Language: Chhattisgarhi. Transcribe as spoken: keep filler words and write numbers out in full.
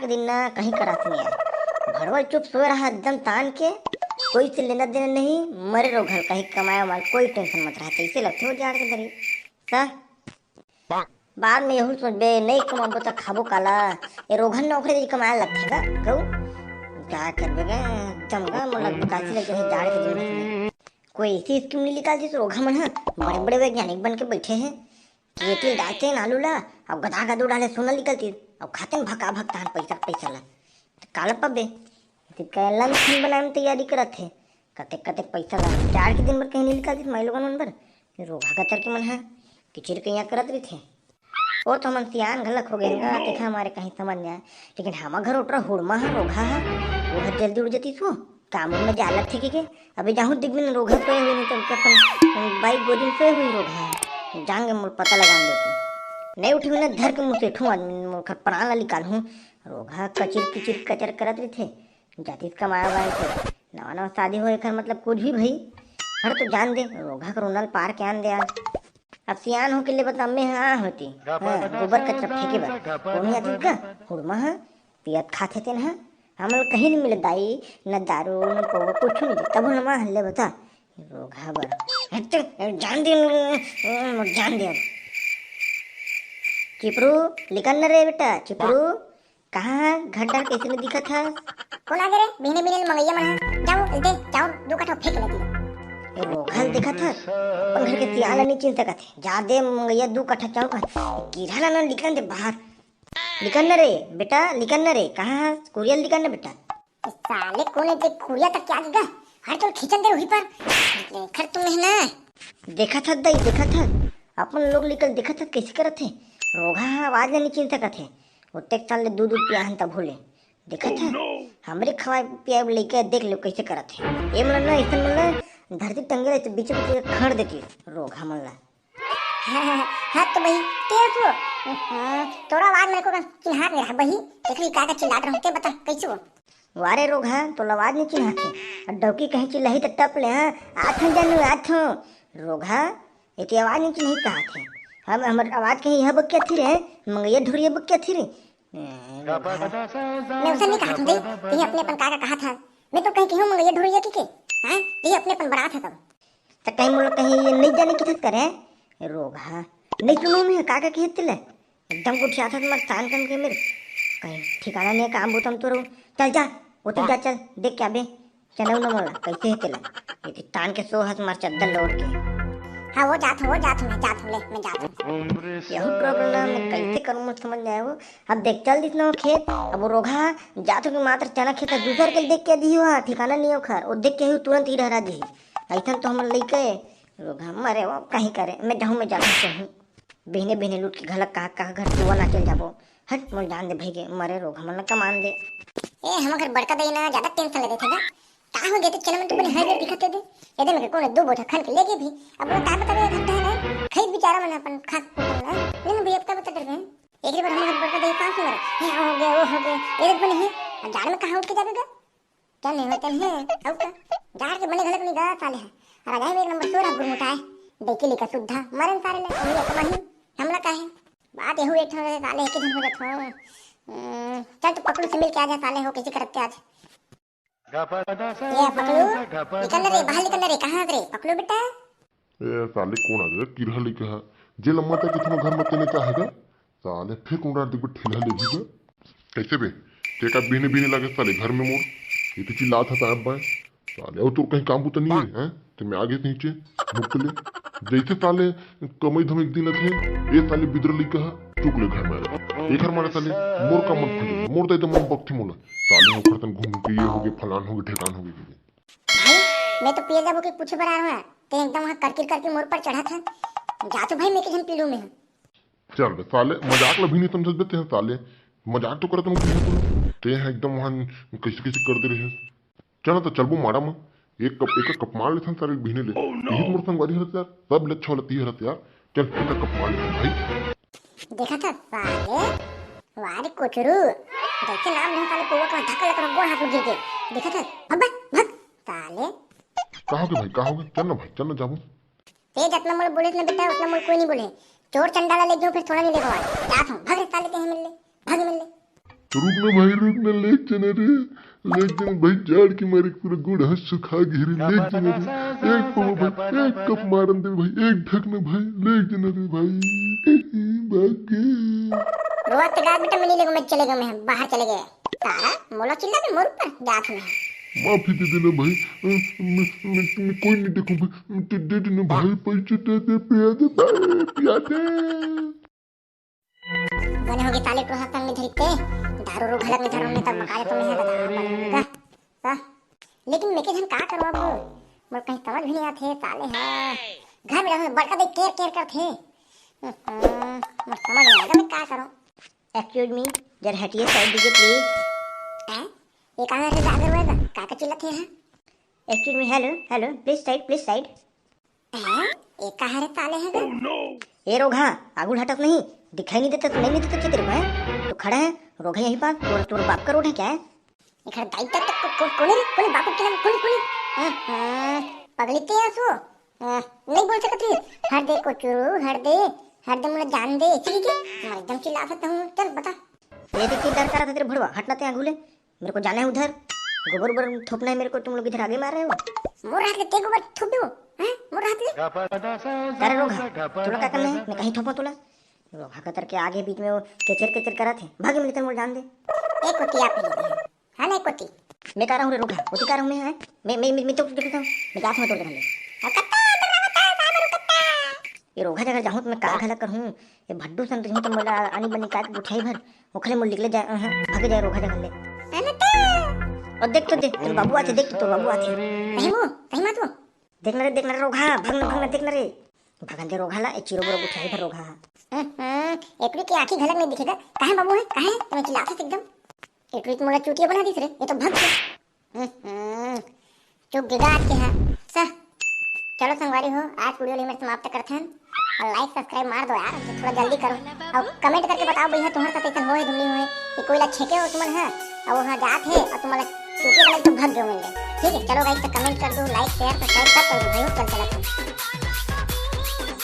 के दिन ना कहीं करात नहीं आय। भड़वल चुप सोए रहा एकदम तान के, कोई से लेना देना नहीं। मरे रोघल कहीं कमाए वाला, कोई टेंशन मत रहा, तैसे लगथे वो जाड़ के दरी। सा बाद में यहू सोचबे, नहीं कमाबो त खाबो काला? ये रोघन नौकरी दे कमाए लगथे गा। कहू का करबे गा? एकदम गा मोला बुकासी लगे हे जाड़ के दिन में। कोई ऐसी स्कीम नहीं निकालती तो रोघा मन ह बड़े बड़े वैज्ञानिक बन के बैठे हैं। केतिल डालते हैं आलू ला, अब गदा गदू डाले सोना निकलती, अब खाते हैं भका भक तान पैसा पैसा ला। त काला पाबे? तिका लंच बनाए में तैयारी करत हे। कतेक कतेक पैसा ला जाड़ के दिन बर कहीं नहीं निकालती माई लोगन मन बर। रोघा कचर के मन ह किचिर कइया करत रहिथे। ओ तो हमन सियान घलक हो गए गा, तेखा हमारे कहीं समझ नहीं आए। लेकिन हमर घर ओटरा हुड़मा ह, रोघा ह, वो ह जल्दी उड़ जतिस वो। काम में जा लगथे के, अभी जाहूँ दिख भी न रोघा सोए हुई, नहीं तो उनके अपन बाइक गोदी में सोए हुई रोघा ह। जांगे मोर पता लगा देती। नहीं उठी ना धर के मुँह से ठू आदमी मोर खर प्राण ला निकालहूँ। रोघा कचिर किचिर कचर करत रहिथे। जातिस कमाए वाए के नवा नवा शादी होए कर मतलब कुछ भी भई। हर तो जान दे, रोघा कर उनल पार के आन दे आज। अब सियान होके ले बता, मैं हाँ होती। हाँ, गोबर कचरा फेंके बर। कौन आती का? हुड़मा ह, पियत खात हे तेन ह। हमन कहीं नहीं मिले दाई, न दारू, न पौवा, कुछ नहीं दे। तब हम हाँ ले बता। रोघा बर। हट, जान दे, जान दे। चिपरू, लिकन न रे बेटा, चिपरू। कहाँ घर डर कैसे नहीं दिखत ह? कौन आ गे रे? बिहने बिहने मंगैया मन ह। जाओ, दे, जाओ, दू कट्ठा फेंक लेती। ए रोघा ल देखत ह, अपन घर के सियान ल नहीं चिन सकत हे। जा दे मंगैया दू कट्ठा चाउर का। कीरा ला ना निकलन दे बाहर। निकल न रे, बेटा, निकल न रे। कहाँ ह? कुरिया ल निकल न बेटा। ए साले कौन है जे कुरिया तक क्या गा? हर चल खींचन दे वहीं पर। खर तुम नहीं ना। देखत ह दाई, देखत ह। अपन लोग निकल देखत ह कैसे करत हे। रोघा ह आवाज ल नहीं चिन सकत हे। ओतेक साल ले दूध उध पियाहन तभो ले। देखत ह? हमरे खवाए पियाए लइका देख लो कैसे करत हे। ए मन ल ना, अइसन मन ल धरती टंगे रहे तो बीचे बीचे खड़ देती रोघा मन ल। हाँ तो भाई, ते हो? हाँ, तोरा आवाज मेरे को चिन्हात नहीं रहा भाई। देखली का का चिल्लात रहूं, ते बता कैसे हो? वारे रोघा, तोला आवाज नहीं चिन्हात हे। अब डौकी कहीं चिल्लाही त टप ले, हाँ? आथों जानू, आथों। रोघा, एती आवाज नहीं चिन्ही कहा थे। हम, हमर आवाज कहीं यह बक्या थी रे, मंगैया ढोरिया बक्या थी रे। ए, रोघा। मैं उसे नहीं कहा था, तही अपने अपन का का कहा था। मैं तो कहीं कहूँ मंगैया ढोरिया की के, हाँ? तही अपने अपन बड़ा था तब। त कहीं मोला कहीं ये नहीं जाने की थक करे, रोघा। नहीं सुनो मैं का का कहते ले। एकदम गोठियाथस मर तान कन के मेर। कहीं ठिकाना नहीं है काम बूता म तोरो। चल जा, वो तो जा चल, देख के आबे। चनऊ न मोला, कैसे हे तेला? ये तो तान के सो हस मर चद्दर लोड़ के। हाँ, वो जात हूँ, वो जात हूँ, मैं जात हूँ, ले, मैं जात हूँ। यहू प्रॉब्लम ना, मैं कैसे करूँ, मुझे समझ नहीं आया वो। अब देख, चल दिस ना वो खेत, अब वो रोघा, जात हूँ कि मात्र चना खेत है, दूसर के देख के दी हुआ, ठिकाना नहीं है ओखर, वो देख के ही तुरंत ही डरा दी। ऐसा तो हम लइके, रोघा मरे वो, कहीं करे, मैं जाऊँ, मैं जात हूँ। बिहने बिहने लूट के घलक कहाँ कहाँ घर टुआ ना चल जाबो। हट, मोर जान दे भई के, मरे रोग हमन ला कमान दे। ए, हमर घर बड़का दाई ना ज्यादा टेंशन ले देथे गा। का हो गे ते चना मन तो बने हर दिखत हे दे। एदे में के कोनो दो बोझा खन के लेगे भी। अब वो का बतावे घर है ना। खरीद बेचारा मन अपन खास कुटुम ना। नहीं भई, अब का बता डरबे। एक बार हमर घर बड़का दाई पास में मरे। हे हो गे, वो हो गे। एदे बने है। अब जाड़ में कहाँ उठ के जाबे गा? चल नहीं होते हैं, अउ का? जाड़ के बने घलक नहीं गा साले है। राजा में एक नंबर सोरा गुरमुटाए। देखी लिखा सुद्धा, मरन सारे ले, अभी एक माही, हमला का है? बात यहू एक ठो साले एक ही झन हो जात हो। हम्म, चल तो पकलू से मिल के आ जा साले हो, कैसे करते आज? ये पकलू, निकल रे, बाहर निकल रे, कहाँ रे? पकलू बेटा? ए, साले कोन आ गे? किरहा लइका ह। जे लम्मा तक इतना घर में तेने का हे गा? साले फेंक उड़ा दे ठेला ले भी गा। कैसे बे? ते का बिहने बिहने लागे साले घर में मोर? ये तो चिल्लात ह साहब बाय। साले, अउ तोर कहीं काम बूता नहीं है, हैं? ते में आगे नीचे, मुक्क ले। जैसे साले कमई धमई एक दिन अथे, ए साले बिदर लइका ह, चुक ले घर में आ। एकर मारे साले, मोर का मन फटे, मोर दे दे मन बकथे मोला। साले ओखर तन घूम के ये हो गे, फलान हो गे, ढेकान हो गे। भाई, मैं तो पिए जाबो के पूछे बर आ रहा हूँ। ते एकदम वहाँ करकिर करके मोर पर चढ़ा था। जा तो भाई, मैं के झन पीड़ू में हूँ। चल बे साले, मजाक ला भी नहीं समझत बे ते साले। मजाक तो करत हूँ तू। ते है एकदम वहाँ कैसे कैसे कर दे रहे हैं। चल ना तो चलबो माड़ा में। एक कप, एक कप मार लेथन साले बिहने ले। यही तो मोर संगवारी हरत यार। सब ले अच्छा वाला ती हरत यार। चल, एक कप मार लेथन भाई। देखा था साले, वारे कोचरू, जैसे नाम नहीं साले, पुआ का धक्का लेकर गोड़ हाथ में गिर गए। देखा था, भग, भग, भग, साले। का हो गे भाई, का हो गे? चल ना भाई, चल ना जाबो। ते जितना मोल बोले ना बेटा, उतना मोल कोई नहीं बोले। चोर चंडाला ले जाऊं, फिर थोड़ा नहीं लेगो आज। जात हूँ, भग रे साले, कहीं मिल ले, भग मिल ले। रुक ना भाई, रुक ना, लेग जाना रे, लेग जाना भाई, जाड़ के मारे पूरा गोड़ हाथ सुखा गे रे, लेग जाना रे। एक पवा भाई, एक कप मारन दे भाई, एक ढकना भाई, लेग जाना रे भाई। भाग गे। रोवत के गात बेटा, मैं नहीं लेगो, मैं चले गए, मैं बाहर चले गए। तारा मोला चिल्ला के मोर ऊपर जात में। माफी दे देना भाई, मैं, मैं, मैं कोई नहीं देखूं भाई, मैं तो दे देना भाई, पैसे दे दे, पिया दे भाई, पिया दे। बने होगे ताले टोहा संग धरते, दारू रू घलक नहीं धरो, मैं तब मकाले तो मैं है दादा, बने होगा। सा, लेकिन मैं के झन का करो अब, मोर कहीं समझ भी नहीं आते, ताले है। घर में रहूं, बड़का दे केर केर करते। हम्म, मोर समझ नहीं आएगा, मैं का करूं। Excuse me, जरा हटिए, side दीजिए, please। हैं? ये कहाँ से जागर हुआ है? का का चिल्लाते हैं? Excuse me, hello, hello, please side, please side। हैं? ये कहाँ रे ताले हैं गा? ए रोगहा, आगू हटत नहीं, दिखाई नहीं देता, सुनाई नहीं देता तेरे को, हैं? तो खड़ा है, रोगहा यहीं पास, तोर, तोर बाप का रोड है क्या है? एकर दाई तक, तक को-, को-, कोने रे? कोने बापू के नाम? कोने, कोने? हाँ, हाँ, पगली ते असो। हाँ, नहीं बोल सकत रही। हर दे को चुरू, हर दे, हर दे मुझे जान दे, ठीक है? मैं एकदम चिल्ला सकता हूँ। चल, बता। ये देख, कितना डर कर रहा था तेरे भड़वा, हटना ते आगू ले। मेरे को जाना है उधर। गोबर उबर थोपना है मेरे को, तुम लोग इधर आगे मार रहे हो। मोर हाथ ले ते गोबर थोप दो, हैं? मोर हाथ ले। अरे रोगहा, तोला का करना है? मैं कहीं थोपा तोला। रोगहा कतर के आगे बीच में वो केचर केचर करा थे। भागे मिलते मोर जान दे। एक होती आप ही लोग हैं। हाँ, नहीं कोती। मैं कह रहा हूँ रे रोगहा, कोती कह रहा हूँ मैं, हैं? मैं, मैं, मैं, मैं तो देखता हूँ, मैं जाता हूँ तोर घर ले। अब कत्ता, इधर आ, बता, साहब, रुक कत्ता। ये रोगहा जगह जाहूँ तो मैं का घला करहूँ? ये भड्डू सन रही तो मोला आनी बनी का गुठाई भर, ओखले मोल निकले जाए, अहं, भागे जाए रोगहा जगह ले। अनता। और देख तो देख, तोर बाबू आथे, देख तो तोर बाबू आथे। सही मो, सही मा तू। देख ना रे, देख ना रे रोगहा, भाग ना, भाग ना, देख ना रे। भगन दे रोगहा ला, ए चिरो बोरो गुठाई भर रोगहा। हम्म, हम्म, एकरी की आँखी घलक नहीं दिखेगा। काहे बाबू है, काहे? तुम्हें चिल्लात हस एकदम। एकरी तो मोला चूतिया बना दिस रे, ये तो भग गया। हम्म, हम्म, चुप गिगा आज के है। सह, चलो संगवारी हो, आज वीडियो ली मेरे समाप्त करते हैं। और like subscribe मार दो यार, थोड़ा जल्दी करो। और comment करके बताओ भैया, तुम्हारे साथ ऐसा होए, तुम नहीं होए कि कोई ला छेके हो तुमन है, और वहाँ जात है और तुम्हारा चूतिया बना तो भग गए होंगे। ठीक है, चलो guys, तो comment कर दो, like, share, subscribe सब कर दो भाई, चल चला तुम।